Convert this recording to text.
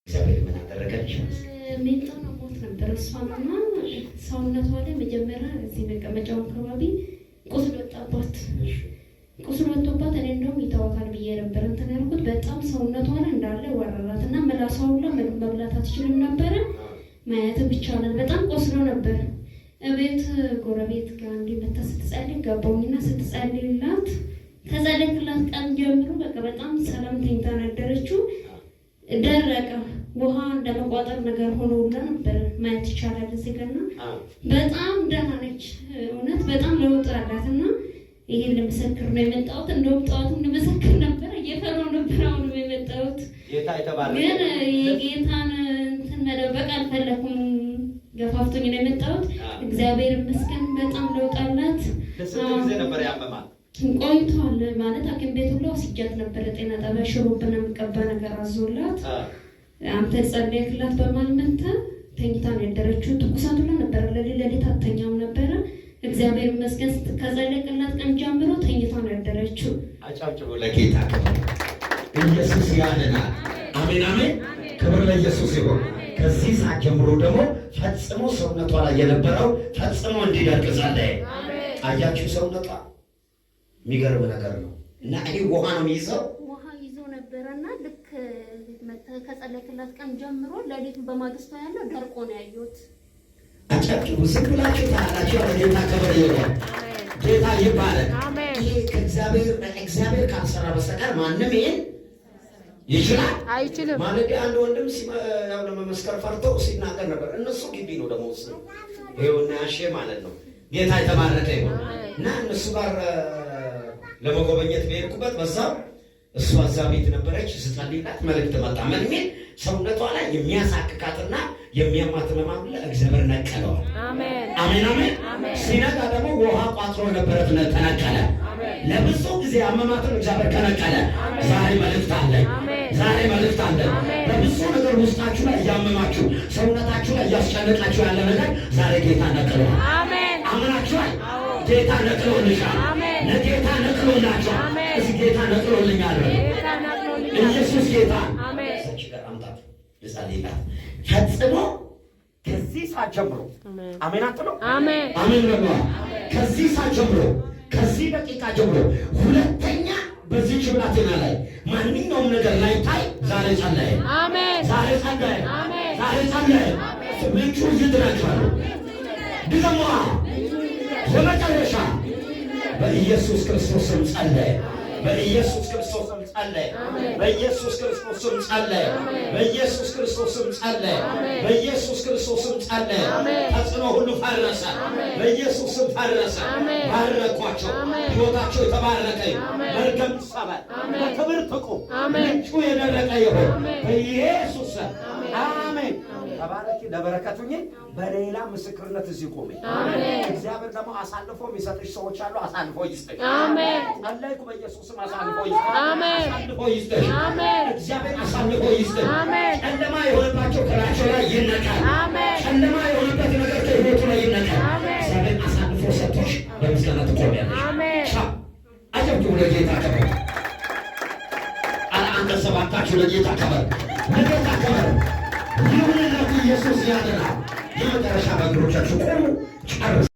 እግዚአብሔር ምን አደረገልሽ? ሜንጦን ሞት ነበር እሷንና ሰውነቷ ላይ መጀመሪያ እዚህ መቀመጫው አካባቢ ቁስል ወጣባት። ቁስል ወጥቶባት እኔ እንደውም ይተዋታል ብዬ ነበር እንትን ያልኩት። በጣም ሰውነቷ ላይ እንዳለ ወረራት እና ምላሷ ሁላ ምግብ መብላት አትችልም ነበረ። ማየትም ይቻላል። በጣም ቆስሎ ነበር። እቤት ጎረቤት ጋር እንዲህ መታ ስትጸልይ ገባሁኝና ስትጸልይላት ከጸለይኩላት ቀን ጀምሮ በቃ በጣም ሰላም ተኝታ ነገረችው። ደረቀ። ውሃ እንደመቋጠር ነገር ሆኖ ሁላ ነበር ማየት ይቻላል እዚህ ጋር እና በጣም ደህና ነች። እውነት በጣም ለውጥ አላት እና ይሄን ልመሰክር ነው የመጣሁት። እንደውም ጠዋትም ልመሰክር ነበር፣ እየፈራሁ ነበር አሁንም የመጣሁት። ጌታ የተባረከ ግን የጌታን እንትን መደበቅ አልፈለኩም። ገፋፍቶኝ ነው የመጣሁት። እግዚአብሔር ይመስገን በጣም ለውጥ አላት። ለስንት ጊዜ ነበር ያመማት? ቆይቷል ማለት ሐኪም ቤት ሁሉ ወስጃት ነበረ። ጤና ጣቢያ ሽሮብን የሚቀባ ነገር አዞላት አንተ ጸለይክላት በማል መታ ተኝታ ነው ያደረችው። ትኩሳት ሁላ ነበረ። ለሊት ለሊት አተኛም ነበረ። እግዚአብሔር ይመስገን ከጸለይክላት ቀን ጀምሮ ተኝታ ነው ያደረችው። አጨብጭቡ ለጌታ ክብር። ኢየሱስ ያድናል። አሜን አሜን። ክብር ለኢየሱስ ይሁን። ከዚህ ሰዓት ጀምሮ ደግሞ ፈጽሞ ሰውነቷ ላይ የነበረው ፈጽሞ እንዲደርቅ ጸለየ። አያችሁ፣ ሰውነቷ የሚገርም ነገር ነው። እና ይሄ ውሃ ነው የሚይዘው። ውሃ ይዞ ነበረና ልክ ከጸለይክላት ቀን ጀምሮ ሌሊቱን በማግስቷ ያለው ደርቆ ነው ያየሁት። አጨብጭቡ። ዝም ብላችሁ ታያላችሁ። ለጌታ ክብር ይሁን። ጌታ ይባረክ። ይሄ ከእግዚአብሔር እግዚአብሔር ካልሰራ በስተቀር ማንም ይሄን ይችላል አይችልም። ማለት አንድ ወንድም ያው ለመመስከር ፈርቶ ሲናገር ነበር። እነሱ ግቢ ነው ደግሞ እሱ ይኸውና ያሼ ማለት ነው። ጌታ የተባረከ ይሁን እና እነሱ ጋር ለመጎበኘት በሄድኩበት በዛው እሷ እዛ ቤት ነበረች። ስጸልይላት መልእክት መጣ። ምን የሚል? ሰውነቷ ላይ የሚያሳክካትና የሚያማት ህመም አለ፣ እግዚአብሔር ነቀለዋል። አሜን። አሜን አሜን። ሲነጋ ደግሞ ውሃ ቋጥሮ የነበረ ተነቀለ። ለብዙ ጊዜ አመማትን እግዚአብሔር ከነቀለ። ዛሬ መልእክት አለ። ዛሬ መልእክት አለ። በብዙ ነገር ውስጣችሁ ላይ እያመማችሁ ሰውነታችሁ ላይ እያስጨነቃችሁ ያለ ነገር ዛሬ ጌታ ነቅለዋል። አሜን። አምናችኋል? ጌታ ነቅሎልሻል። አሜን። ለጌታ ነቅሎላችኋል። አሜን። እዚህ ጌታ ነቅሎልኛል በሉ። ጌታ ነቅሎልኛል። ኢየሱስ ጌታ። አሜን። እዛች ጋር አምጣት ልጸልይላት። ፈጽሞ ከዚህ ሰዓት ጀምሮ አሜን። አሜን አትሉ? አሜን። አሜን በሉ። ከዚህ ሰዓት ጀምሮ፣ ከዚህ ደቂቃ ጀምሮ ሁለተኛ በዚህች ብላቴና ላይ ማንኛውም ነገር ላይ ታይ ዛሬ ጸለየ። አሜን። ዛሬ ጸለየ። አሜን። ዛሬ ጸለየ። ምንጩ ይድረቃሉ። ድገሟ። ለመጨረሻ በኢየሱስ ክርስቶስ ስም ጸለየ። በኢየሱስ ክርስቶስ ስም ጸለየ። በኢየሱስ ክርስቶስ ስም ጸለየ። በኢየሱስ ክርስቶስ ስም ጸለየ። በኢየሱስ ክርስቶስ ስም ጸለየ። ተጽዕኖ ሁሉ ፈረሰ። በኢየሱስ ስም ፈረሰ። ባረኳቸው። ሕይወታቸው የተባረከ ይሁን። መርገም ይሰበር። በክብር ትቁም። ምንጩ የደረቀ ይሁን በኢየሱስ ስም አሜን። ተባረኪ። ለበረከቱኝ በሌላ ምስክርነት እዚህ ቆሜ እግዚአብሔር ደግሞ አሳልፎ የሚሰጥሽ ሰዎች አሉ። አሳልፎ ይስጥሽ። አሜን። ጸለይኩ። በኢየሱስም አሳልፎ ይስጥሽ። አሜን። አሳልፎ ይስጥሽ። አሜን። እግዚአብሔር አሳልፎ ይስጥሽ። አሜን። ጨለማ የሆነባቸው ከላያቸው ላይ ይነቃል። አሜን። ጨለማ የሆነበት ነገር ከህይወቱ ላይ ይነቃል። አሜን። እግዚአብሔር አሳልፎ ሰጥቶሽ በምስጋና ትቆሚያለሽ። አሜን። ቻው። አጨብጭቡ ለጌታ ክብር። ኧረ አንተ ሰባታችሁ ለጌታ ክብር፣ ለጌታ ክብር ይሁንለት። ኢየሱስ ያድናል። የመጨረሻ በእግሮቻችሁ ቆሙ። ጨርስ።